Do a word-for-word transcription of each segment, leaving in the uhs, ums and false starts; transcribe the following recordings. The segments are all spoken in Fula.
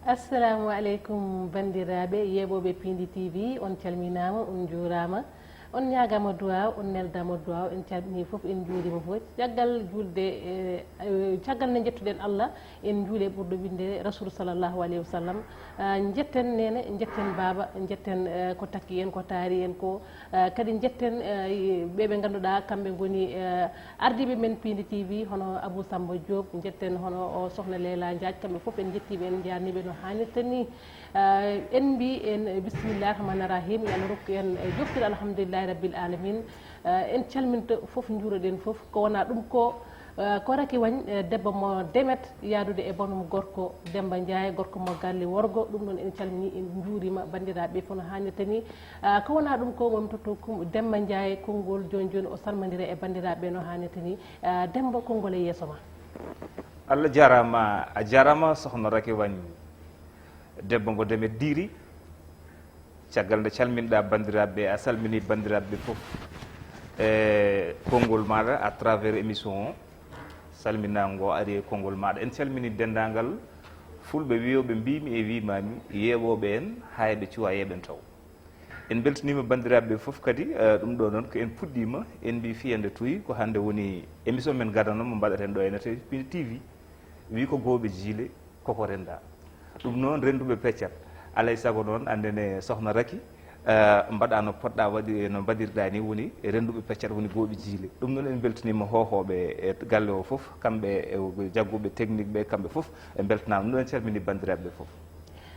Assalamu aleykum, banndiraaɓe yeeɓooɓe Piindi T V, on calminaama, on njuuraama, on ñaagaama duwaaw, on neldaama duwaaw, en calminii fof, en njuuriima fof. Caggal juulde, e, e, caggal nde njettuɗen Allah, en njuuli e ɓurɗo winndere Rasuulu sallallahu alayhi wa sallam. Ah, njetten neene, njetten baaba, njetten, eh, ko takki en, ko taari en ko. Eh, kadi njetten, eh, ɓe ɓe ngannduɗaa kamɓe ngoni, eh, ardiiɓe men Piindi T V, hono Abou Samba Diop, njetten hono o Sohna Leyla Diagne, kamɓe fof en njettii ɓe, en njaarnii ɓe no haanirta nii. Eh, en mbii en, eh, bisimillahi rahmani rahim, yo Allah rokku en, eh, joftude alhamdulillahi rabbil alamin. Eh, en calminta fof, njuuroɗen fof, ko wonaa ɗum ko, eh, ko Racky Wagne, eh, debbo mo Demet, yahdude e banum gorko Demmba Ndiaye, gorko mo galle worgo. Ɗum ɗoon en calminii, en njuuriima banndiraaɓe fof no haanirta nii. Ah, ko wonaa ɗum ko, moom totto kum-, Demmba Ndiaye konngol jooni jooni, o salmondira e banndiraaɓe no haanirta nii. Ah, Demmba, konngol e yeeso ma. Allah jaaraama, a jaaraama Sohna Racky Wagne, debbo ngo Demet Diiri. Caggal nde calminɗaa banndiraaɓe, a salminii banndiraaɓe fof e konngol maaɗa à travers émission o. Salminaango ngo ari e konngol maaɗa. En calminii denndaangal fulɓe wiyooɓe mbiimi e wiimaami, yeeɓooɓe en, haa e ɓe cuwaa yeeɓen taw. En mbeltaniima banndiraaɓe ɓe fof kadi, eh, ɗum ɗo noon ko en puɗɗiima, en mbii fiyande tuy, ko hannde woni émission men gadano mo mbaɗaten ɗo e Nete Piindi T V. Wii ko gooɓe jiile, koko renndaa. Ɗum noon rennduɓe peccat. Alaa e sago noon, anndene Sohna Racky, eh, mbaɗaa no poɗɗaa waɗi, no mbaɗirɗaa ni woni rennduɓe peccat woni gooɓe jiile. Ɗum noon en mbeltaniima hoohooɓe e galle o fof, kamɓe e jagguɓe technique ɓe, kamɓe fof ɓe mbeltanaama. Ɗum ɗo en calminii banndiraaɓe ɓe fof.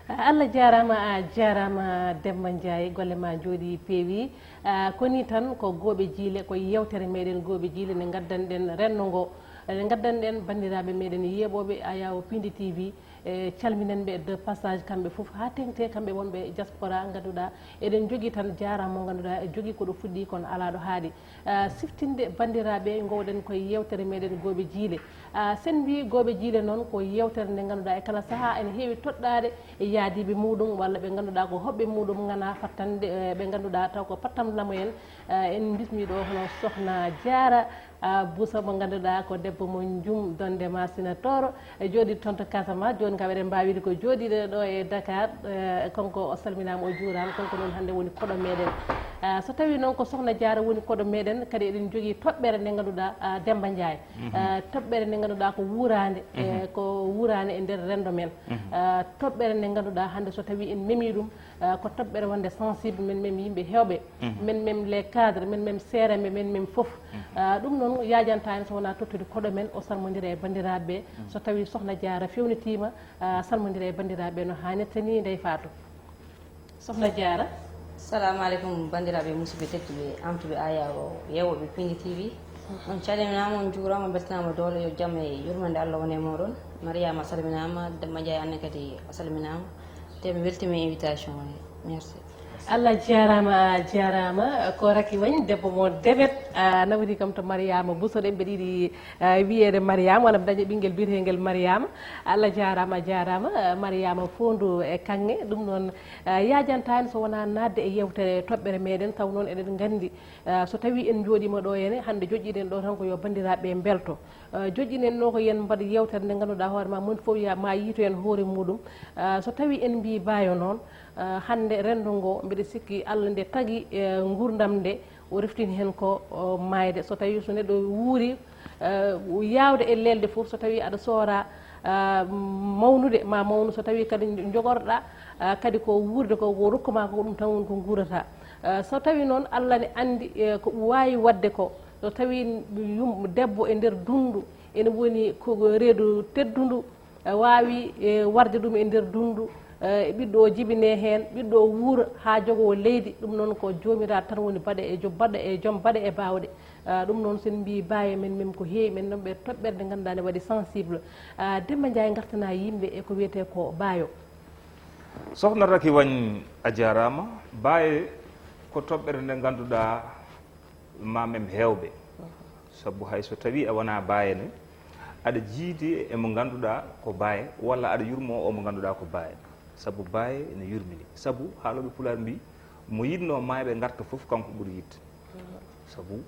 Allah jaaraama, a jaaraama Demmba Ndiaye, golle ma njooɗii peewi. Ah, ko nii tan, ko gooɓe jiile, ko yeewtere meɗen gooɓe jiile nde ngaddanɗen renndo ngo, nde ngaddanɗen banndiraaɓe meɗen yeeɓooɓe Ayaawo Piindi T V. E calminen ɓe de passage kamɓe fof haa teŋti kamɓe wonɓe e diaspora, ngannduɗaa eɗen njogii tan jaaraama mo ngannduɗaa e jogii ko ɗo fuɗɗii kono alaa ɗo haaɗi. Ah, siftinde banndiraaɓe, ngowɗen koye yeewtere meɗen gooɓe jiile. Ah, sen mbii gooɓe jiile noon ko yeewtere nde ngannduɗaa e kala sahaa ene heewi toɗɗaade e yaadiiɓe muuɗum walla ɓe ngannduɗaa ko hoɓɓe muuɗum ŋanaa fattande, eh, ɓe ngannduɗaa taw ko pattam lamo en. Eh, en mbismii ɗo hono Sohna Diarra, ah, Bousso mo ngannduɗaa ko debbo mo Njum Donde Masina Tooro, e jooɗiiɗo toon to Casamance. Jooni kam eɗen mbaawi wiide ko jooɗiiɗo ɗo e Dakar. Eh, kanko o salminaama, o juuraama, kanko noon hannde woni koɗo meɗen. Ah, so tawii noon ko Sohna Diarra woni koɗo meɗen, kadi eɗen njogii toɓɓere nde ngannduɗaa, ah, Demmba Ndiaye. Mhm. Ah, toɓɓere nde ngannduɗaa ko wuuraande, eh, mhm, ko wuuraande e nder renndo men. Mhm. Ah, toɓɓere nde ngannduɗaa hannde so tawii en memii ɗum, ah, ko toɓɓere wonde sensible, men mem yimɓe heewɓe, mhm, men mem les cadres, men mem seeremɓe, men mem fof. Mhm. Ah, ɗum noon yaajantaa en so wonaa tottude koɗo men o salmondira e banndiraaɓe ɓe. Mhm. So tawii Sohna Diarra fewnitiima, ah, salmondira e banndiraaɓe ɓe no haanirta nii, Ndeye Fatou. Sohna Diarra. Salamu aleykum, banndiraaɓe musidɓe tedduɓe, amtuɓe Ayaawo yeewooɓe Piindi T V. On calminaama, on njuuraama, mbeltanaama doole, yo jam e yurmande Allah won e mooɗon. Mariama salminaama, Demmba Ndiaye, aan ne kadi a salminaama. Te mi weltiima e invitation he. Merci. Allah jaaraama, a jaaraama. Ko Racky Wagne, debbo mo Demet, a nawri kam to Mariama Bousso, ɗen mbeɗa yiɗi, a, wiyeede Mariama, walla mi daña ɓinngel biyeteengel Mariama. Allah jaaraama, a jaaraama. A, Mariama foondu e kaŋŋe, ɗum noon, a, yaajantaa en so wonaa naatde e yeewtere toɓɓere meɗen, taw noon eɗen nganndi, a, so tawii en njooɗiima ɗo henne, hannde joƴƴiɗen ɗo tan ko yo banndiraaɓe ɓe mbelto. A, joƴƴinen ɗo ko yen mbaɗ yeewtere nde ngannduɗaa hoore ma, moni fof ya-, ma yiito heen hoore muuɗum. A, so tawii en mbii baayo noon, a, hannde renndo ngo, mbeɗa sikki Allah nde tagi, e, nguurndam nde, o reftini heen ko, o, maayde. So tawii so neɗɗo wuuri, a, yaawde e leelde fof, so tawii aɗa soora, a, mawnude ma mawnu, so tawii kadi njogorɗaa, a, kadi ko wuurde ko, ko rokku ma ko, ko ɗum tan woni ko nguurata. A, so tawii noon Allah ne anndi, e, ko waawi waɗde ko, so tawii yum-, debbo e nder dunndu ene woni ko reedu teddundu, e, waawi, e, warde ɗum e nder dunndu, e, ɓiɗɗo o jibinee heen, ɓiɗɗo o wuura haa jogoo leydi, ɗum noon ko Joomiraaɗo tan woni baɗe e joom, baɗe e joom, baɗe e baawɗe. A, ɗum noon so en mbii baayo men, men ko heewi, men noon ɓe toɓɓere nde ngannduɗaa ne waɗi sensible. A, Demmba Ndiaye, ngartanaa yimɓe e ko wiyetee ko baayo. Sohna Racky Wagne, a jaaraama. Baaye ko toɓɓere nde ngannduɗaa ma mem heewɓe. Sabu hay so tawii a wonaa baaye ne, aɗa jiidi e mo ngannduɗaa ko baaye, walla aɗa yurmoo o mo ngannduɗaa ko baaye. Sabu baaye ene yurmini. Sabu haalooɓe Pulaar mbii, mo yiɗnoo maayɓe ngarta fof, kanko ɓuri yiɗde. Sabu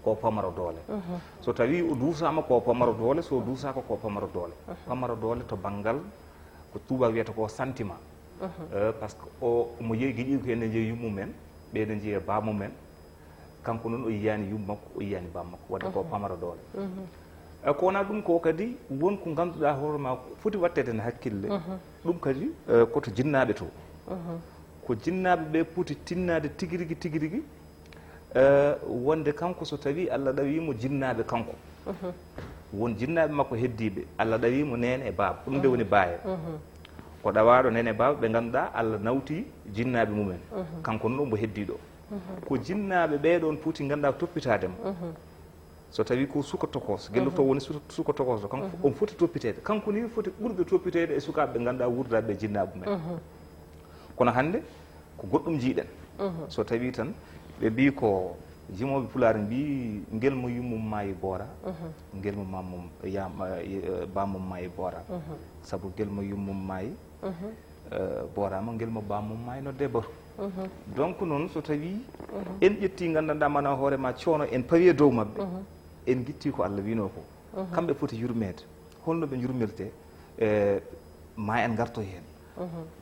ko pamaro doole. Mhm. So tawii o duusaama ko pamaro doole, so duusaaka ko pamaro doole. Mhm. Pamaro doole to banngal Ko tubaak wiyata ko sentiment. Eh, par ce que o omo yeeyi giƴi ko ene jeeyi yummum en, ɓe ene jeeyi e bammum en. Kanko noon o yiyaani yumma makko, o yiyaani bamma makko, wadde ko pamaro doole. Eh, ko wonaa ɗum ko kadi won ko ngannduɗaa hoore ma foti waɗteede e hakkille. Ɗum kadi, eh, ko to jinnaaɓe to. Ko jinnaaɓe ɓe poti tinnaade tigi rigi, tigi rigi, eh, wonde kanko so tawi Allah ɗawi mo jinnaaɓe kanko. Won jinnaaɓe makko heddiiɓe, Allah ɗawi mo neene e baaba, ɗum nde woni baaye. Ko ɗawaaɗo neene e baaba ɓe ngannduɗaa Allah nawti jinnaaɓe mumen. Kanko noon omo heddii ɗo. Ko jinnaaɓe ɓee ɗoon poti ngannduɗaa toppitaade mo. So tawi ko suka tokos, gelloto woni su-, suka tokos ɗo, kanko on foti toppiteede. Kanko ni foti ɓurɓe toppiteede e sukaaɓe ɓe ngannduɗaa wuurdaaɓe e jinnaaɓe mumen. Kono hannde ko goɗɗum jiiɗen. So tawi tan ɓe mbii ko jimooɓe pulaar mbii ngel mo yummum maayi boora, ngel mo mammum yam-, eh, bammum maayi boora. Sabu ngel mo yummum maayi, eh, booraama ngel mo bammum maayi nodde batu. Donc noon so tawi en ƴetti nganndanɗaa mana hoore ma coono en pawi e dow maɓɓe, en ngitti ko Allah wino ko. Kamɓe poti yurmeede. Holno ɓe njurmirte? Eh, ma en ngarto heen.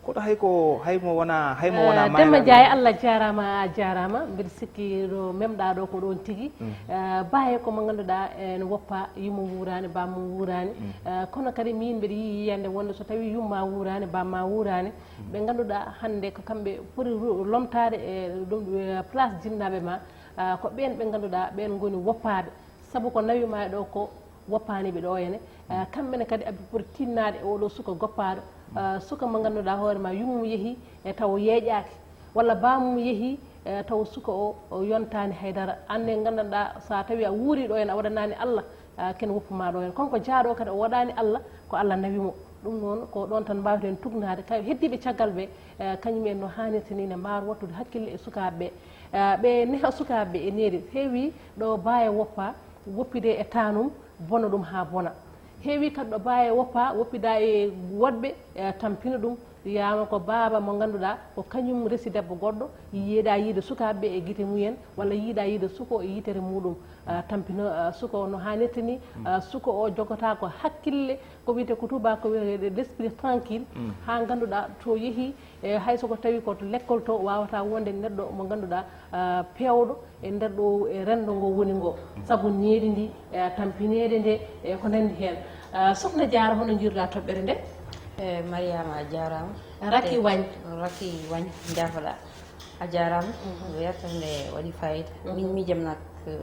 Koɗo hay ko, hay mo wona, hay mo wona Eh, Demba Ndiaye, Allah jaaraama, a jaaraama. Mbiɗa sikki ɗo memɗa ɗo ko ɗoon tigi. Eh, baaye ko mo ngannduɗaa ene woppa, yumma wuuraani, bamma wuuraani. Eh, kono kadi min mbiɗa yiyi yiyande wonde so tawi yumma wuuraani, bamma wuuraani, ɓe ngannduɗaa hannde ko kamɓe poti ru-, lomtaade e ɗum, eh, place jinnaaɓe ma, ah, ko ɓeen ɓe ngannduɗaa ɓeen ngoni woppaaɓe. Sabu ko nawi ma e ɗo ko woppaani ɓe ɗo ene. Eh, kamɓe ne kadi aɓe poti tinnaade e oɗo suka goppaaɗo. Eh, suka mo ngannduɗaa hoore ma yummum yehi e taw yeeƴaaki, walla baamum yehi e taw suka o, o yontaani haydara. Aan ne nganndanɗaa so a tawi a wuuri ɗo ene a waɗanaani Allah, eh, ken woppu ma ɗo ene. Kono ko jaaɗo kadi o waɗaani Allah, ko Allah nawi mo. Ɗum noon ko ɗoon tan mbaawten tugnaade. Kay heddiiɓe caggal ɓe, eh, kañum en no haanirta ni ne mbaawa wattude hakkille e sukaaɓe ɓe. Eh, ɓe neha sukaaɓe ɓe e needi. Heewi ɗo baaye woppa, woppide e taanum, bona ɗum haa bona. Heewi kadi ɗo baaye woppa, woppida e woɗɓe, eh, tampina ɗum, wiyama ko baaba mo ngannduɗaa ko kañum resi debbo goɗɗo, yiiɗa yiide sukaaɓe ɓe e gite mumen, walla yiiɗa yiide suka o e yitere muɗum. Ah, tampina, ah, suka o no haanirta ni, ah, suka o jogata ko hakkille, ko wiyete ko tubaak ko wiyete l'esprit tranquille, haa ngannduɗaa to yehi, e hay so ko tawi ko to lekkol to, wawata wonde neɗɗo mo ngannduɗaa, ah, peewɗo e nder ɗo e renndo ngo woni ngo. Sabu needi ndi, e tampineede nde, e ko nanndi heen. Ah, Sokhna Diarra, hono njiiruɗaa toɓɓere nde? E Mariama, a jaaraama. Raki E, Wañ. Raki Wañ, njaafoɗaa. A jaaraama. Ko yettere nde waɗi fayida. Min miijam nak, eh,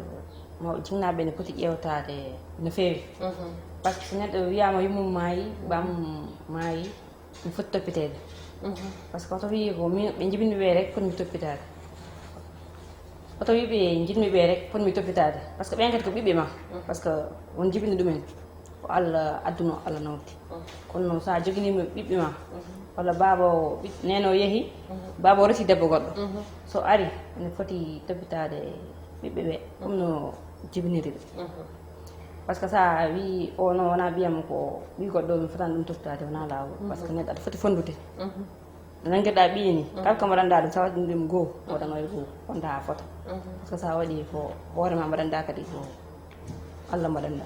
mawɓe jinnaaɓe ne poti ƴeewtaade no feewi. Par ce que so neɗɗo wiyaama yummum maayi, bammum maayi, mi foti toppiteede. Par ce que oto wiyi ko min, ɓe njibini ɓe rek, foti mi toppitaade. Oto wiyi ɓe njibini ɓe rek, foti mi toppitaade. Par ce que ɓen kadi ko ɓiɓɓe ma. Par ce que on jibini ɗumen. Ko Allah adduno, Allah nawti. Kono noon, so a joginiima ɓiɓɓe ma, walla baaba o, ɓiɓ-, neene o yehi, baaba o resi debbo goɗɗo. So ari, ene foti toppitaade ɓiɓɓe ɓe, ɗum no jibiniri ɓe. Par ce que so a wii, "O noon wonaa ɓiyam, ko ɓii goɗɗo, mi fotaani ɗum toppitaade," wonaa laawol. Par ce que neɗɗo aɗa foti fonndude. No nanngirɗaa ɓiye ni, kala ko mbaɗanɗaa ɗum, so a waɗi ɗum goo, waɗanoy goo, wonta a fota. Par ce que so a waɗi ko hoore ma mbaɗanɗaa kadi ko Allah mbaɗanɗaa.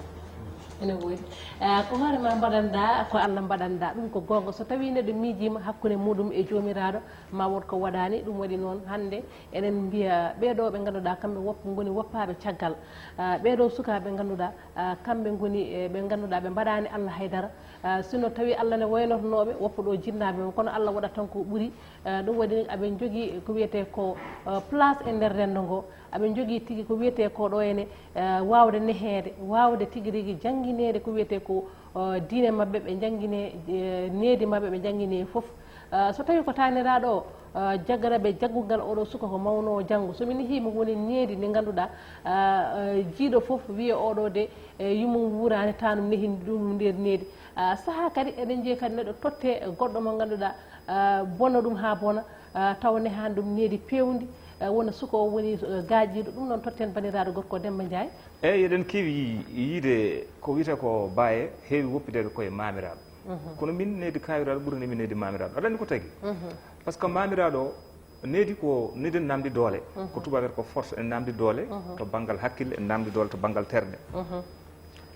Ene woodi. Eh, ko hoore ma mbaɗanɗaa, ko Allah mbaɗanɗaa. Ɗum ko goonga. So tawii neɗɗo miijiima hakkunde muɗum e Joomiraaɗo, ma wood ko waɗaani. Ɗum waɗi noon, hannde eɗen mbiya ɓee ɗoo ɓe ngannduɗaa kamɓe wop-, ngoni woppaaɓe caggal. Ah, ɓee ɗoo sukaaɓe ngannduɗaa, ah, kamɓe ngoni, eh, ɓe ngannduɗaa ɓe mbaɗaani Allah haydara. Ah, sinno tawi Allah ne waynornooɓe woppa ɗo jinnaaɓe mum, kono Allah waɗat tan ko ɓuri. Ah, ɗum waɗi aɓe njogii ko wiyetee ko, ah, place e nder renndo ngo. Aɓe njogii tigi ko wiyetee ko ɗo ene, ah, waawde neheede, waawde tigi rigi janngineede ko wiyetee ko, ah, diine maɓɓe, ɓe njannginee, eh, needi maɓɓe, ɓe njannginee fof. Ah, so tawii ko taaniraaɗo o, ah, jaggata ɓe jaggungal oɗo suka ko mawnoowo janngo. So mi nehii mo woni needi ndi ngannduɗaa, ah, ah, jiiɗo fof wiya oɗo de, eh, yummum wuuraani, taanum nehii ɗum nder needi. Ah, sahaa kadi eɗen njiya kadi neɗɗo totte goɗɗo mo ngannduɗaa, ah, bona ɗum haa bona, ah, taw nehaani ɗum needi peewndi, ah, wona suka o woni, ah, gaaƴiiɗo. Ɗum noon totten banndiraaɗo gorko o Demmba Ndiaye. Eeyi, eɗen keewi yi-, yiide ko wiyetee ko baaye heewi woppideede ko e maamiraaɗo. Kono min needi kaawiraaɗo ɓurani min needi maamiraaɗo. Aɗa anndi ko tagi? Par ce que maamiraaɗo o, needi ko needi namdi doole. Ko tubaak wiyata ko force, en namdi doole to banngal hakkille, en namdi doole to banngal terɗe.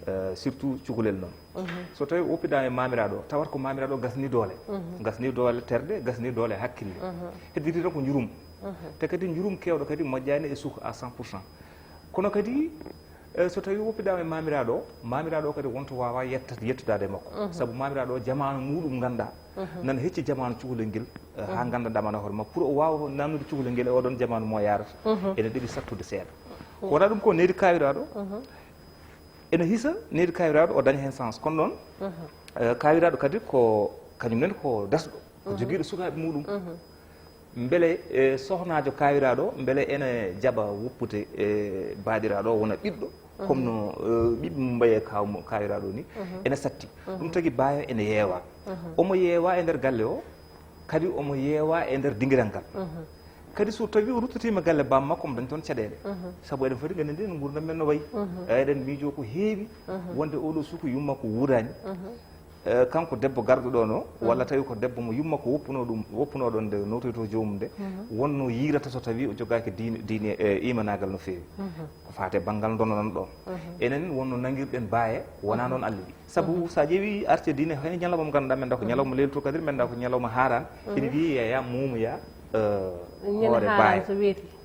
Eh, surtout cukalel noon. So tawi woppidaama e maamiraaɗo o, tawata ko maamiraaɗo o gasni doole. Gasni doole terɗe, gasni doole hakkille. Hedditi tan ko njurum. Te kadi njurum keewɗo kadi moƴƴaani e suka à cent pour cent. Kono kadi, eh, so tawi woppidaama e maamiraaɗo o, maamiraaɗo o kadi wonto waawa yetta-, yettodaade e makko. Sabu maamiraaɗo o jamaanu muuɗum ngannduɗaa, nana hecci jamaanu cukalel ngel, eh, haa nganndanɗaa ma hoore ma, pour o waawa naamnude cukalel ngel e oɗon jamaanu mo yaarata, ene ɗeɓi sattude seeɗa. Ko wonaa ɗum ko needi kaawiraaɗo, ene hisa needi kaawiraaɗo o daña heen sens. Kono noon, eh, kaawiraaɗo kadi ko kañum nene ko dasɗo, ko jogiiɗo sukaaɓe muuɗum. Mbele, eh, sohnaajo kaawiraaɗo, mbele ene jaɓa woppude, eh, baaɗiraaɗo o wona ɓiɗɗo, comme no, eh, ɓiɓɓe mum mbayi e kaaw mo, kaawiraaɗo ni, ene satti. Ɗum tagi baayo ene yeewa. Omo yeewa e nder galle o, kadi omo yeewa e nder dingiral ngal. Kadi so tawi o ruttitiima galle baaba makko, omo daña toon caɗeele. Sabu eɗen foti nganndinde nguurndam men no wayi. Eh, eɗen miijoo ko heewi wonde oɗo suka yumma ko wuuraani. Eh, kanko debbo garɗo ɗo no, walla tawi ko debbo mo yumma ko woppuno ɗum, woppuno ɗon nde notoyto joomum nde, wonno yiirata so tawi o jogaaki diine, diine, eh, imanaagal no feewi. Ko faate banngal ndono noon ɗon. Enen wonno nangirɗen baaye, wonaa noon Allah wi. Sabu so a ƴeewi arce diine, hay ñalawma mo ngannduɗaa men nda ko ñalawma Leylatul Kadir, men nda ko ñalawma Haaraan, ene wiye yaya muumoya, eh, hoore baaye.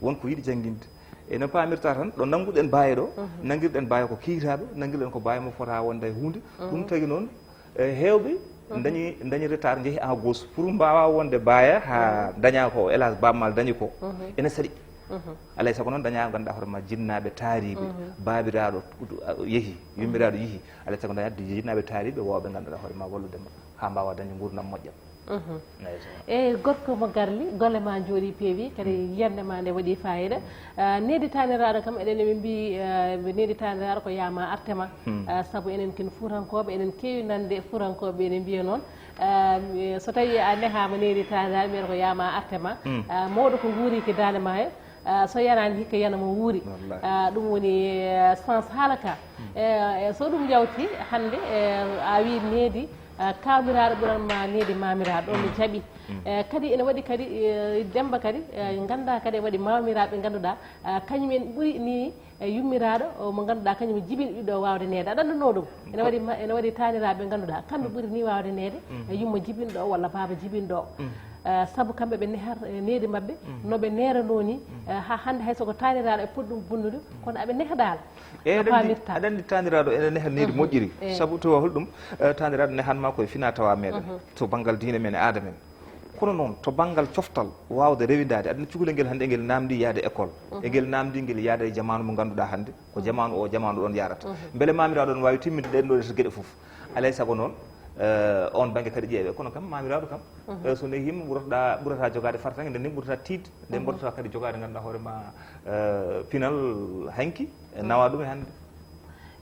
Won ko yiɗi jannginde. Ene paamirta tan, ɗo nannguɗen baaye ɗo, nanngirɗen baaye ko kiitaaɗo, nanngirɗen ko baaye mo fota wonde e huunde. Ɗum tagi noon, e heewɓe dañi, dañi retard, njehi en gauche. Pour mbaawa wonde baaye haa daña ko, hélas, Baaba Maal dañi ko, ene saɗi. Alay sago noon daña ngannduɗaa hoore ma jinnaaɓe taariiɓe, baabiraaɗo yehi, yummiraaɗo yehi. Alay sago daña jinnaaɓe taariiɓe waawɓe ngannduɗaa hoore ma wallude ma haa mbaawa dañde nguurndam moƴƴam. Eyi, so. Eyi, gorko mo Garli, golle ma njooɗi peewi, kadi yiyannde ma nde waɗi faayiida. Ah, needi taaniraaɗo kam, eɗen ɓe mbi, ah, needi taaniraaɗo ko yaa ma arte ma. Ah, sabu enen ken Fuutankooɓe, eɗen keewi nande Fuutankooɓe ene mbiya noon. Ah, mi, so tawi a nehaama needi taaniraaɗo, mbiyata ko yaa ma arte ma. Ah, mawɗo ko nguuri ki daande maayo. Ah, so yanaani hikka yana mo wuuri. Wallahi. Ah, ɗum woni, eh, sens haala ka. Eh, eh, so ɗum yawti hannde, eh, a wi needi, ah, kaamiraaɗo ɓuran ma needi maamiraaɗo, ɗon mi jaɓi. Eh, kadi ene waɗi kadi, eh, Demba kadi, eh, ngannda kadi e waɗi maamiraaɓe ngannduɗaa, ah, kañum en ɓuri ni, eh, yummiraaɗo o mo ngannduɗaa kañum jibin ɓiɗɗo o waawde neede. Aɗa annduno ɗum? Ene waɗi ma-, ene waɗi taaniraaɓe ngannduɗaa kamɓe ɓuri ni waawde neede, eh, yumma jibinɗo o walla baaba jibinɗo o. Eh, sabu kamɓe ɓe nehar, eh, needi maɓɓe, no ɓe neranoo ni, eh, haa hannde hay so ko taaniraaɗo e poti ɗum bonnude, kono aɓe nehdaala. Eyi, aɗa anndi, aɗa anndi taaniraaɗo ene neha needi moƴƴiri. Eyi. Sabu to holɗum, eh, taaniraaɗo nehan ma koye fina tawa meɗen. To banngal diine men e aada men. Kono noon, to banngal coftal waawde rewindaade, aɗa anndi cukalel ngel hannde ngel naamndi yahde école. Engel naamndi ngel yahda e jamaanu mo ngannduɗaa hannde, ko jamaanu o, jamaanu ɗon yarata. Mbele maamiraaɗo on waawi timminde ɗen ɗo geɗe fof? Alay sago noon, eh, on bannge kadi ƴeewe. Kono kam, maamiraaɗo kam, eh, so nehiima, ɓurata, ɓurata jogaade fartaŋŋe, nden ni ɓurata tiiɗde, nden ɓurata kadi jogaade, ngannduɗaa hoore ma, eh, pinal hanki, eh, nawa ɗum e hannde.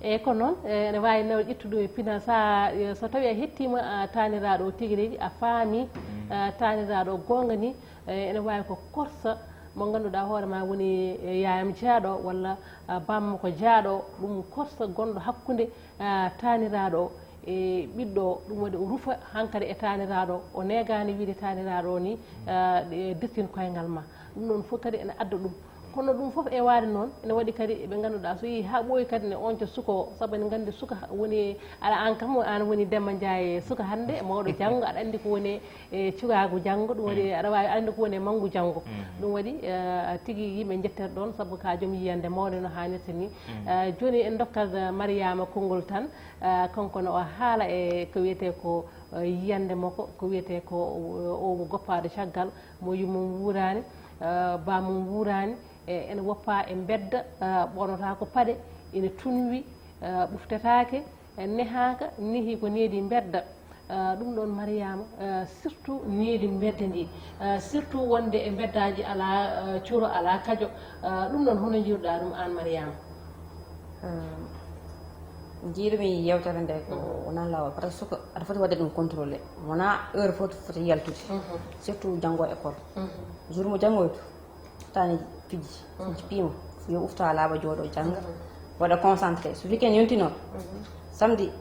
Eyi, ko noon, eh, ene waawi nawde ƴettude ɗum e pinal. Sa, eh, so tawi a hettiima, ah, taaniraaɗo o tigi rigi, a faami, ah, taaniraaɗo o goonga ni, eh, ene waawi ko korsa mo ngannduɗaa hoore ma woni, eh, yaayam jaaɗo walla, ah, bamma ko jaaɗo, ɗum korsa gonɗo hakkunde, ah, taaniraaɗo o e ɓiɗɗo o, ɗum waɗi o rufa hankadi e taaniraaɗo o, o negaani wiide taaniraaɗo o ni, ah, e dirtin koyngal ma. Ɗum ɗon fof kadi ene adda ɗum. Kono ɗum fof e waade noon, ene waɗi kadi ɓe ngannduɗaa so yehii haa ɓooyi kadi ne on co suka o, sabu ene nganndi suka woni, aɗa aan kam, aan woni Demba Ndiaye suka hannde, mawɗo janngo, aɗa anndi ko woni e cukaagu janngo, ɗum waɗi aɗa waawi, aɗa anndi ko woni e manngu janngo. Ɗum waɗi, eh, tigi yimɓe njettere ɗoon, sabu ka joom yiyannde mawnde no haanirta ni. Eh, jooni en ndokkat, eh, Mariama konngol tan, eh, kanko no o haala e ko wiyetee ko, eh, yiyannde makko, ko wiyetee ko, eh, o mo goppaaɗo caggal, mo yummum wuuraani, eh, baamum wuuraani, e ene woppaa e mbedda, eh, ɓornotaako paɗe, ene tunwi, eh, ɓuftetaake, eh, nehaaka, nehi ko needi mbedda. Eh, ɗum ɗoon Mariama, eh, surtout needi mbedda ndi, eh, surtout wonde e mbeddaaji alaa, eh, curo, alaa kajo, eh, ɗum ɗoon hono njiiruɗaa ɗum aan Mariama? Eh, njiirumi yewtere nde ko wonaa laawol, par ce que suka aɗa foti waɗde ɗum contrôlé, wonaa heure fof foti yaltude, surtout janngo école. Jour mo janngoytu, fotaani fiji. So jippiima, yo ɓufto haa laaɓa, jooɗo, jannga, waɗa concentré. So weekend yontii noon, samedi,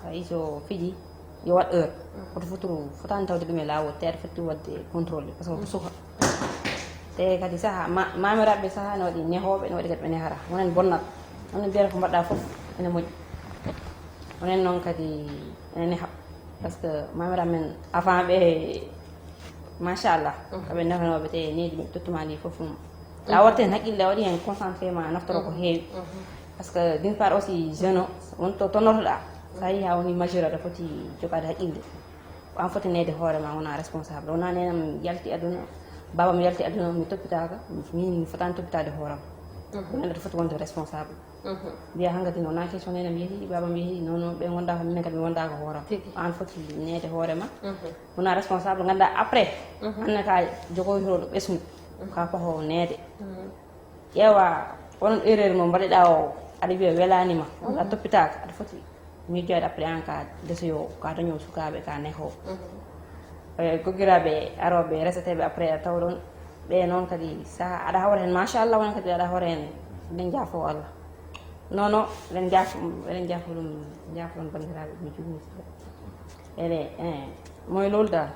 hay so fiji, yo waɗ heure. Hoto futuro, fotaani tawde ɗum e laawol, te aɗa foti ɗum waɗde contrôlé, par ce que ko suka. Te kadi saha, ma-, maamiraaɓe saha ne waɗi nehooɓe, ne waɗi kadi ɓe nehata. Wonen bonnat. Wonen mbiyata ko mbaɗɗa fof ene moƴƴi. Onen noon kadi enen e haɓ, par ce que mamira men avant ɓe, machallah, koɓe ndefanooɓe te needi ɓe tottuma ndi fof mum. Sa warti heen haqqille, a waɗi heen concentré ma naftoro ko heewi. Par ce que d'une part aussi jeune o won to tonnotoɗa, sa yeehi ha woni majeur, aɗa foti jogaade haqqille. Ko an foti neede hoore ma, wona responsable. Wona nenam yalti aduna, babam yalti aduna, mi toppitaka, min mi fotani toppitade hooram. Ko neɗɗo foti wonde responsable. Mbiya hankadi no na question nenam yeehi, babam yeehi, non non, ɓe gonda ko, minen kadi mi wondaka hooram. Ko an foti neede hoore ma. Wona responsable, ganda après, anne ka jogoytoɗo ɓesngu, ka fofo neede. Ƴeewa onon erreur mo mbaɗeɗa o, aɗa wiya welanima, walla toppitaka, aɗa foti miijoyde après an ka desoyo, ka daño sukaaɓe, ka neho. E goggiraaɓe arooɓe reseteeɓe après a taw ɗon, ɓe noon kadi sa aɗa hawra heen, machallah, wona kadi aɗa hawra heen, eɗen jaafo Allah. Non non, eɗen jaafo, eɗen jaafo ɗum, jaafo ɗum banndiraaɓe, mi juumii seeɗa. Ene, eh, moye lolda?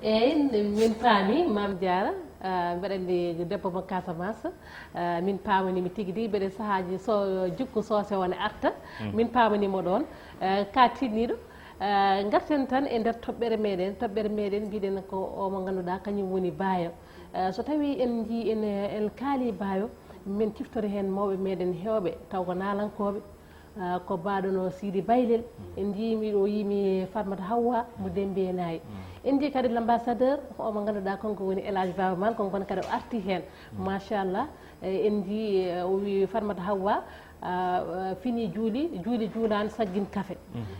Eyi, min paami, Mame Diarra, ah, mbeɗa anndi debbo mo Casamance, ah, min paamanimo tigi tigi, mbeɗa sahaaji so jikku soose o ne arta, min paamanimo ɗoon, ah, ka tinniiɗo. Ah, ngarten tan e nder toɓɓere meɗen, toɓɓere meɗen mbiɗen ko o mo ngannduɗaa kañum woni baayo. Ah, so tawi en njii en, en kaali baayo, min ciftori heen mawɓe meɗen heewɓe, taw ko naalankooɓe. Ah, ko baaɗo no Sidi Baylel. En njii mi ɗo, yimi Fatmata Hawwa mo Dembe Nayi. En njii kadi l'ambassadeur, ko omo ngannduɗaa, kanko woni El Hadj Baba Mal, kanko ne kadi o arti heen. Machallah. Eh, en njii, eh, o wi Fatmata Hawwa, ah, ah, fini juuli, juuli juulaani, saggin kafe.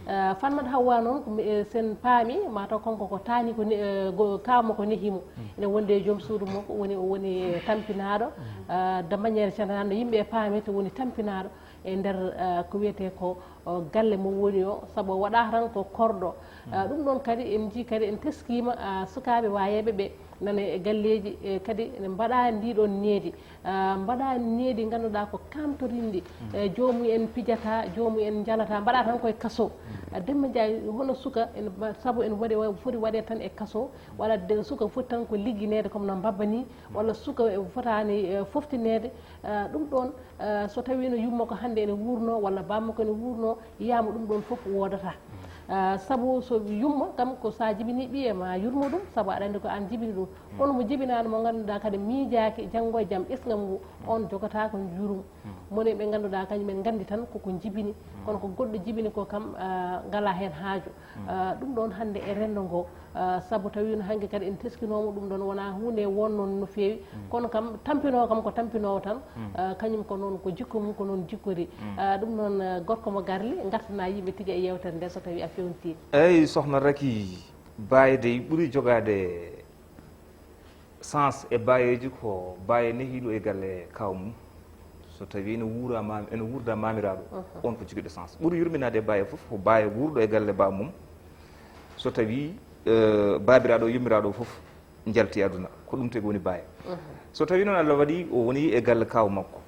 Ah, Fatmata Hawwa noon, ko mi, eh, sen paami, mataw kanko ko taani ko ne-, eh, go-, kawmo ko nehimo. Ene wonde e joom suudu makko, woni, o woni tampinaaɗo. Ah, de manière générale, no yimɓe paami, to woni tampinaaɗo e nder, eh, ko wiyetee ko, o, galle mo woni o, sabu o waɗaaka tan ko korɗo. Eh, ɗum ɗoon kadi en njii kadi en teskiima, ah, sukaaɓe waayeeɓe ɓe nana e galleeji, e kadi ene mbaɗa ndi ɗoon needi, ah, mbaɗa needi ngannduɗaa ko kamtorinɗi, e joomum en pijata, joomum en njalata, mbaɗa tan koye kaso. Ah, Demba Ndiaye, hono suka, ene mba-, sabu ene waɗe, wa-, foti waɗe tan e kaso, walla de suka foti tan ko liggineede comme no mbabba ni, walla suka e fotaani, eh, foftineede. Ah, ɗum ɗoon, ah, so tawiino yumma ko hannde ene wuurno, walla bamma ko ene wuurno, yiyaama ɗum ɗoon fof woodata. Ah, sabu so yumma kam ko sa jibini ɓiye ma yurmo ɗum, sabu aɗa anndi ko aan jibini ɗum. Kono mo jibinaano mo ngannduɗaa kadi miijaaki janngo e jam ɓesngal ngu, on jogata ko njurum. Moni ɓe ngannduɗaa kañum en nganndi tan koko jibini. Kono ko goɗɗo jibini ko kam, ah, ngala heen haaju. Ah, ɗum ɗoon hannde e renndo ngo, ah, sabu tawi no hanki kadi en teskinooma ɗum ɗoon wona huunde wonnoon no feewi. Kono kam tampinoowo kam ko tampinoowo tan, ah, kañum ko noon ko jikku mum ko noon jikkori. Ah, ɗum noon, ah, gorko mo Garli ngartana yimɓe tigi e yeewtere nde so tawi a fewnti. Eyi, sohna Raki, baaye dey ɓuri jogaade sens e baayeeji ko baaye nehiiɗo e galle kaaw mum. So tawi ene wuura ma-, ene wuurda maamiraaɗo, on ko jogiiɗo sens. Ɓuri yurminaade e baaye fof ko baaye wuurɗo e galle baa mum. So tawi, eh, baabiraaɗo o yummiraaɗo o fof njalti aduna, ko ɗum tigi woni baaye. So tawi noon Allah waɗi o woni e galle kaaw makko,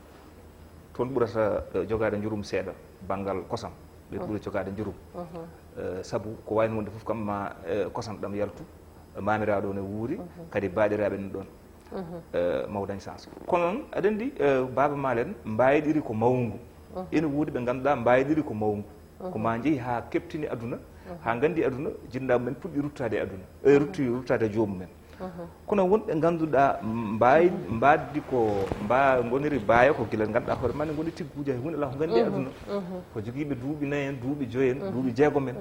toon ɓurata, eh, jogaade njurum seeɗa, banngal kosam, ɓe ɓuri jogaade njurum. Eh, sabu ko wayno wonde fof kam ma, eh, kosam ɗam yaltu, maamiraaɗo ne wuuri, kadi baaɗiraaɓe ne ɗoon. Eh, mawɗo dañ sens. Kono noon, aɗa anndi, eh, Baaba Maal en mbaayɗiri ko mawngu. Ene woodi ɓe ngannduɗaa mbaayɗiri ko mawngu. Ko ma njehi haa keɓtini aduna, haa nganndi aduna, jinnaaɓe men puɗɗi ruttaade e aduna. Eh, rutti, ruttaade e joomum en. Kono wonɓe ngannduɗaa mbaay-, mbaɗdi ko, mba-, ngoniri baayo ko gila ngannduɗaa hoore ma ne ngoni tigguuji, hay huunde alaa ko nganndi e aduna. Ko jogiiɓe duuɓi nayi en, duuɓi joyi en, duuɓi jeegom en.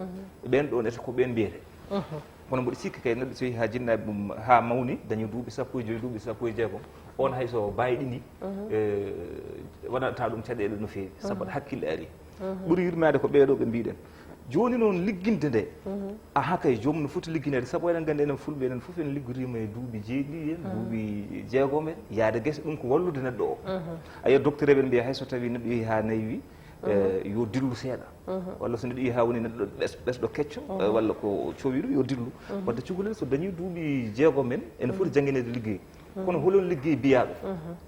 Ɓeen ɗoon ete ko ɓeen mbiyetee. Kono mboɗo sikki kay neɗɗo so yehi haa jinnaaɓe mum haa mawni, dañi duuɓi sappo e joyi, duuɓi sappo e jeegom, on hay so baayɗini, eh, waɗata ɗum caɗeele no feewi, sabu hakkille ari. Ɓuri yurmaade ko ɓeeɗo ɓe mbiɗen. Jooni noon ligginde nde, aha kay, joomum no foti liggineede, sabu eɗen nganndi enen Fulɓe, enen fof en liggoriima e duuɓi jeeɗiɗi en, duuɓi jeegom en, yaade gese, ɗum ko wallude neɗɗo o. A yiyat docteur eɓe mbiya hay so tawi neɗɗo yehi haa nayi wi, eh, yo dillu seeɗa. Walla so neɗɗo yehi haa woni neɗɗo ɓes-, ɓesɗo kecco, eh, walla ko cowiɗo, yo dillu. Wadde cukalel so dañi duuɓi jeegom en, ene foti janngineede liggey. Kono holon liggey biyaaɗo?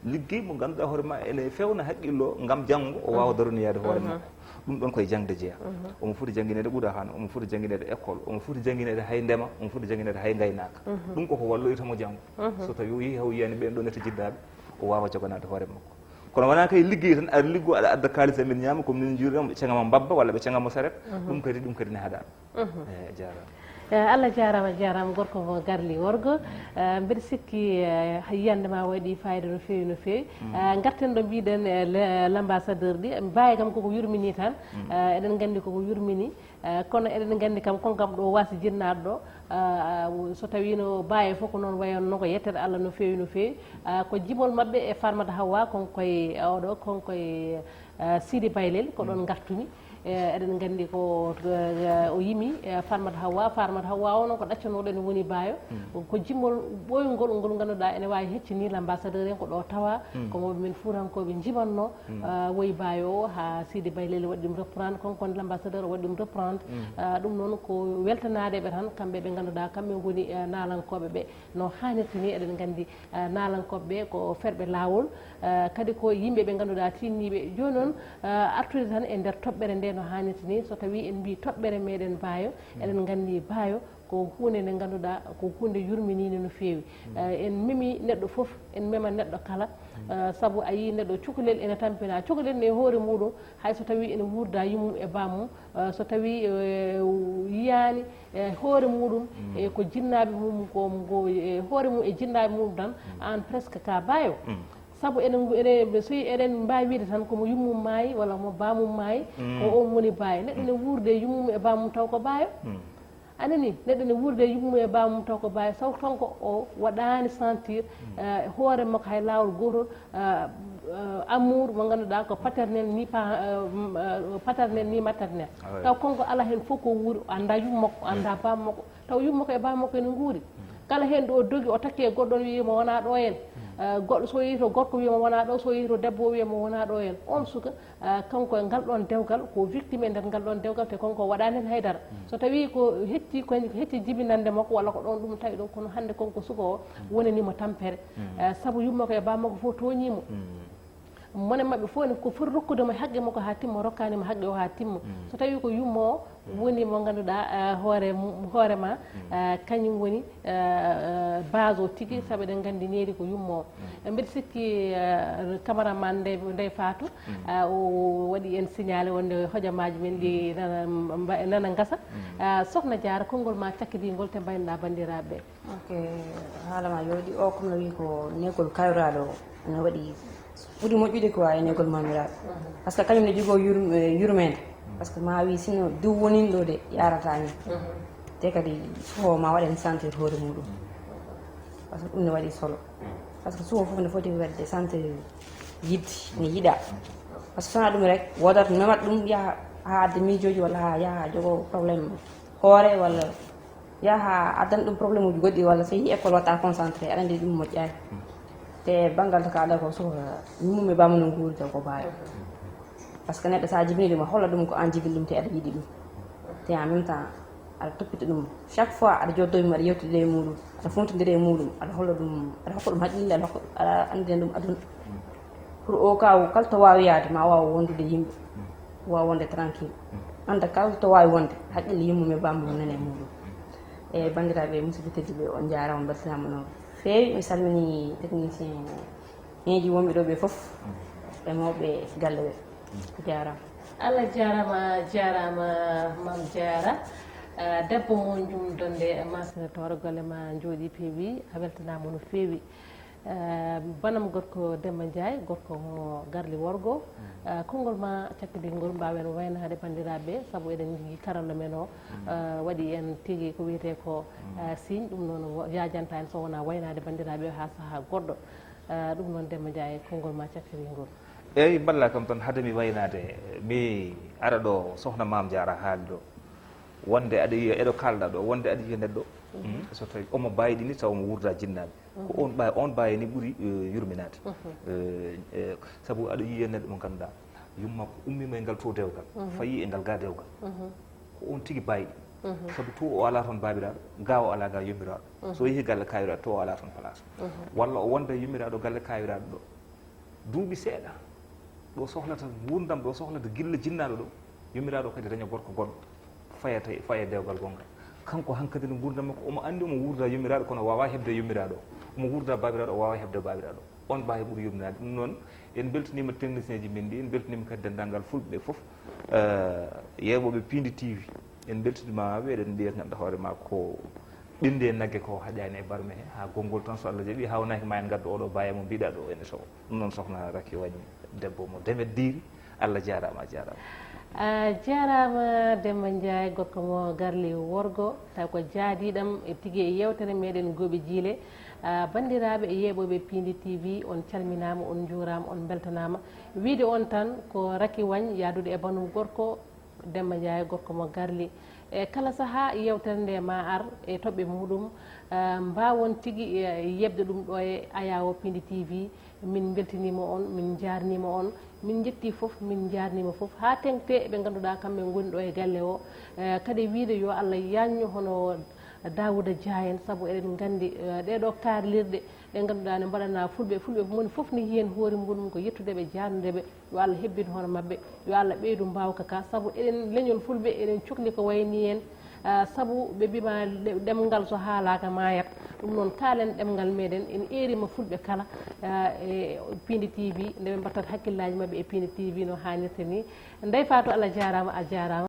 Liggey mo ngannduɗaa hoore ma ene fewna haqqillo ngam janngo o waawa daroniyaade hoore makko. Ɗum ɗoon koye jaŋde jeyaa. Omo foti janngineede Qur'aana, omo foti janngineede école, omo foti janngineede hay ndema, omo foti janngineede hay ngaynaaka. Ɗum koko walloyta mo janngo. So tawi o yehi haa o yiyani ɓeen ɗoon ete jinnaaɓe, o waawa joganaade hoore makko. Kono wonaa kay liggey tan, aɗa liggoo, aɗa adda kaalis, amin ñaama, comme ni njurɗen, ɓe ceŋa ma mbabba walla ɓe ceŋa ma saret. Ɗum kadi, ɗum kadi ne haɗaani. Eh, jaaraama. Eh, Allah jaaraama, jaaraama gorko mo garli worgo. Eh, mbeɗa sikki, eh, yiyannde ma waɗi fayida no feewi, no feewi. Eh, ngarten ɗo mbiɗen, eh, le- l'ambassadeur ɗi, mbaawi kam koko yurmini tan. Eh, eɗen nganndi koko yurmini. Eh, kono eɗen nganndi kam, kon kam ɗo waasi jinnaɗo ɗo. Eh, so tawi no baayo fof ko noon wayonno, ko yettere Allah no feewi, no feewi. Eh, ko jimol maɓɓe e Farmata Hawa, kon koye, eh, oɗo, kon koye, eh, Sidi Baylel, ko ɗon ngartumi. Eh, eɗen nganndi ko, eh, o yimi, eh, Farmata Hawa. Farmata Hawa o noon ko ɗaccanooɗo ene woni baayo. Ko jimol ɓooyngol ngol ngannduɗaa ene waawi hecci ni l'ambassadeur en ko ɗo tawa, ko mawɓe men fuutankooɓe njimanno, eh, woyi baayo o haa Sidi Baylel waɗi ɗum reprendre, kon kon l'ambassadeur o waɗi ɗum reprendre. Eh, ɗum noon ko weltanaade ɓe tan, kamɓe ɓe ngannduɗaa kamɓe ngoni, eh, naalankooɓe ɓe. No haanirta ni, eɗen nganndi, eh, naalankooɓe ɓe ko ferɓe laawol, eh, kadi ko yimɓe ɓe ngannduɗaa tinniiɓe. Jooni noon, eh, artude tan e nder toɓɓere nde no haanirta ni, so tawii en mbii toɓɓere meɗen baayo, eɗen nganndi baayo ko huunde nde ngannduɗaa ko huunde yurminiinde no feewi. Eh, en memi neɗɗo fof, en mema neɗɗo kala, eh, sabu a yii neɗɗo cukalel ene tampina, cukalel ne e hoore muɗum, hay so tawii ene wuurda yummum e bammum, eh, so tawii, eh, yiyaani e hoore muɗum, e ko jinnaaɓe mum, ko, ko e hoore mum e jinnaaɓe mum tan, aan presque ka baayo. Sabu enen, enen, so eɗen mbaawi wiide tan ko mo yummum maayi walla mo baamum maayi, ko oon woni baayo. Neɗɗo ne wuurde e yummum e baamum taw ko baayo. A nani? Neɗɗo ne wuurde e yummum e baamum taw ko baayo. Saw kanko o waɗaani sentir, eh, hoore makko hay laawol gootol, eh, eh, amour mo ngannduɗaa ko paternel ni pa-, eh, m-, eh, paternel ni maternel. Ah, oui. Taw kanko alaa heen fof ko wuuri, o anndaa yumma makko, o anndaa baaba makko. Taw yumma makko e baaba makko ene nguuri. Kala heen ɗo o dogi, o takki e goɗɗo, o wiyi mo wonaa ɗo en. Eh, goɗɗo so yehi to gorko wiya mo wonaa ɗo, so yehi to debbo o wiya mo wonaa ɗo en. On suka, eh, kanko e ngal ɗoon dewgal, ko victime e nder ngal ɗoon dewgal, te kanko o waɗaani heen haydara. So tawii ko hetti, ko hecci jibinannde makko, walla ko ɗoon ɗum tawi ɗum, kono hannde kanko suka o wonani mo tampere. Eh, sabu yumma makko e baaba makko fof tooñii mo. Mone maɓɓe fof ne ko foti rokkude mo haqqe makko haa timma, rokkaani mo haqqe o haa timma. So tawii ko yumma o woni mo ngannduɗaa, eh, hoore mu-, hoore ma, eh, kañum woni, eh, eh, base o tigi, sabu eɗen nganndi neeri ko yumma o. Eh, mbeɗa sikki, eh, cameraman Ndey, Ndey Fatou, eh, o waɗi en signalé wonde hojomaaji men ɗi nana, mba-, nana ngasa. Eh, Sokhna Diarra, konngol ma cakkitiingol te mbaynoɗaa banndiraaɓe ɓe. Ok, haala ma yooɗi. O, comme no wiyi ko neegol kayiraaɗo o, ene waɗi, ɓuri moƴƴude quoi e neegol maamiraaɗo. Par ce que kañum ne jogoo yur-, eh, yurmeende. Par ce que ma wi sinno diw woni ɗo de, yarata ni. Te kadi suka o ma waɗen sentir hoore muɗum. Par ce que ɗum ne waɗi solo. Par ce que suka fof ne foti waɗde sentir yiɗde, ne yiɗa. Par ce que so wonaa ɗum rek, woodata memat ɗum yaha haa adda miijooji walla haa yaha haa jogoo problème hoore walla yaha addan ɗum problème uji goɗɗi, walla so yehi école watta concentré, aɗa anndi ɗum moƴƴaani. Te banngal to kaalɗa ko, suka yummum e bammum no nguuri taw ko baayo. Par ce que neɗɗo so a jibinii ɗum, a holla ɗum ko aan jibini ɗum, te aɗa yiɗi ɗum. Te en même temps, aɗa toppita ɗum. Chaque fois aɗa jooddoo e mum, aɗa yewtida e muɗum, aɗa fontondira e muɗum, aɗa holla ɗum, aɗa hokka ɗum haqqille, aɗa hokka, aɗa anndina ɗum aduna. Pour au cas où, kala to waawi yahde, ma waaw wondude e yimɓe, waaw wonde tranquille. Annda kala to waawi wonde, haqqille yummum e bammum nana e muɗum. E banndiraaɓe musidɓe tedduɓe, on njaaraama, on mbeltanaama no feewi. Mi salmini technicien ŋeeji wonɓe ɗo ɓe fof, e mawɓe galle ɓe. Jaaraama. Allah jaaraama, jaaraama Mam Jaara. Ah, debbo mo Jum Donde, Masina Tooro, golle ma njooɗi peewi, a weltanaama no feewi. Eh, banam gorko Demba Ndiaye, gorko mo garli worgo. Eh, konngol ma cakkidingol mbaawen waynaade banndiraaɓe, sabu eɗen njogii karalla men o, eh, waɗi en tigi ko wiyetee ko, eh, signe, ɗum noon wo-, yaajanta en so wonaa waynaade banndiraaɓe o haa sahaa goɗɗo. Eh, ɗum noon Demba Ndiaye, konngol ma cakkidingol. Eeyi, mballa kam tan, hade mi waynaade, mi ara ɗo, Sokhna Mam Jaara haali ɗo. Wonde aɗa yiya, eɗo kaalɗa ɗo, wonde aɗa yiya neɗɗo, hmm, so tawi omo mbayɗini taw omo wuurda jinnaaɓe. Ko on ɓay-, on ɓaayo ni ɓuri, eh, yurminaade. Eh, eh, sabu aɗa yiya neɗɗo mo ngannduɗaa, yumma ko ummiima e ngal to dewgal, fayi e ngal ga dewgal. Ko on tigi mbayɗi. Sabu to o alaa toon baabiraaɗo, ga o alaa ga yummiraaɗo. So yehi galle kaayiraaɗo, to o alaa toon place. Walla o wonda e yummiraaɗo galle kaayiraaɗo ɗo. Duuɓi seeɗa, ɗo sohlata nguurndam, ɗo sohlata gilla jinnaaɗo ɗo, yummiraaɗo kadi daña gorko goɗɗo, faya tawi, faya dewgal gonngal. Kanko hankadi no nguurndam makko, omo anndi omo wuurda yummiraaɗo, kono o waawaa heɓde yummiraaɗo o. Omo wuurda baabiraaɗo, o waawaa heɓde baabiraaɗo o. on mbaawi ɓuri yumnaade. Ɗum noon, en mbeltaniima technicien ji men ɗi, en mbeltaniima kadi denndaangal fulɓe ɓe fof. Eh, yeeɓooɓe Piindi T V, en mbeltaniima ɓe, eɗen mbiya ganduɗa hoore ma ko ɓinnde nagge ko haƴaani e barme he, haa gonngol tan so Allah jaɓi, hawnaaki ma en ngaddu oɗo baya mo mbiɗa ɗo ene sowa. Ɗum noon sohna Racky Wagne, debbo mo Demet Diiri, Allah jaaraama, a jaaraama. A jaaraama Demba Ndiaye, gorko mo Garli Worgo, taw ko jaadiɗam e tigi e yewtere meɗen Gooɓe Jiile. A, banndiraaɓe e yeeɓooɓe Piindi T V, on calminaama, on njuuraama, on mbeltanaama. Wiide on tan ko Racky Wagne yaadude e banum gorko, Demba Ndiaye, gorko mo Garli. E kala sahaa yewtere nde ma ar e toɓɓe muɗum, eh, mbaawon tigi, eh, yeɓde ɗum ɗo e Ayawo Piindi T V. Min mbeltaniima on, min njaarniima on, min njetti fof, min njaarniima fof. Haa teŋti ɓe ngannduɗaa kamɓe ngoni ɗo e galle o. Eh, kadi wiide yo Allah yaajnu hono Daawuda Dia en, sabu eɗen nganndi, eh, ɗee ɗo kaalirɗe ɗe ngannduɗaa ne mbaɗana fulɓe, fulɓe moni fof ne heen hoore muɗum ko yettude ɓe, jaarnude ɓe. Yo Allah hebbin hono maɓɓe, yo Allah ɓeydu mbaawka ka, sabu eɗen leñol fulɓe, eɗen cokli ko wayni en, ah, sabu ɓe mbima ɗe-, ɗemngal so haalaaka maayat. Ɗum noon kaalen ɗemngal meɗen, en eerima fulɓe kala, ah, e Piindi T V, nde ɓe mbattata hakkillaaji maɓɓe e Piindi T V no haanirta ni. Ndey Faatu, Allah jaaraama, a jaaraama.